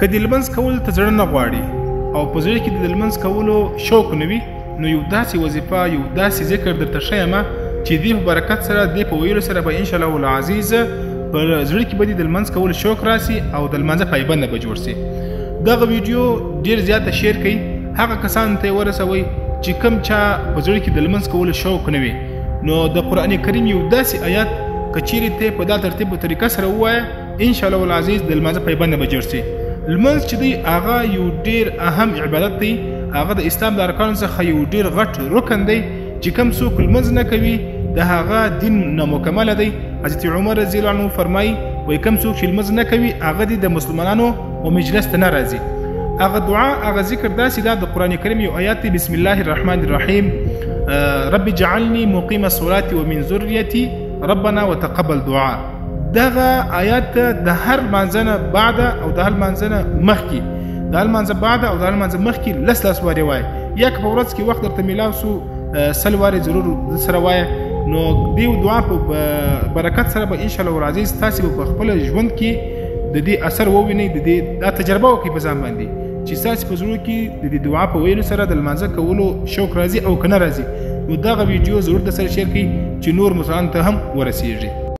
که د لمونځ کولو ته زړه نه غواړي او په زړه کې د لمونځ کولو شوق نه وي، نو یو داسې وظیفه، یو داسې ذکر درته ښیم چې دې په برکت سره، دې په ویلو سره به انشاءالله العزیز په زړه کې به دې د لمونځ کولو شوق راسي او د لمانځه پایبنده به جوړ سي. دغه ویډیو ډېر زیاته share کړئ، هغه کسانو ته یې ورسوئ چې کوم چا په زړه کې د لمونځ کولو شوق نه وي. نو د قرآن کریم یو داسې آیات که چیرې ته په دا ترتیب او طریقه سره ووایه، انشاءالله العزیز د لمانځه پایبنده به جوړ سي. لمونځ چې دی هغه یو ډېر اهم عبادت دی، هغه د اسلام د ارکانو څخه یو ډېر غټ رکن دی چې کوم څوک لمونځ نه کوي د هغه دین نامکمله دی. حضرت عمر رضی الله عنه فرمایي، وایي کوم څوک چې لمونځ نه کوي هغه دې د مسلمانانو و مجلس ته نه راځي. هغه دعا، هغه ذکر داسې ده، د قرآن کریم یو آیات دی، بسم الله الرحمن الرحیم، رب اجعلني مقیم الصلاة ومن ذریتي ربنا وتقبل دعا. دغه آیات د هر لمانځه نه بعد او د هر لمانځه نه مخکې، د هر لمانځه بعد او د هر لمانځه مخکې لس لس وارې وایه، یا که په ورځ کې وخت درته میلاو سو 100 وارې ضرور سره وایه. نو دې دعا په برکت سره به انشاءالله العزیز تاسې به په خپل ژوند کې د دې اثر ووینئ، د دې دا تجربه وکړئ په ځان باندې چې ستاسې په زړه کې د دې دعا په ویلو سره د لمانځه کولو شوق راځي او که نه راځي. نو دغه ویډیو ضرور در سره share کړئ چې نور مسلمانانو ته هم ورسیږي.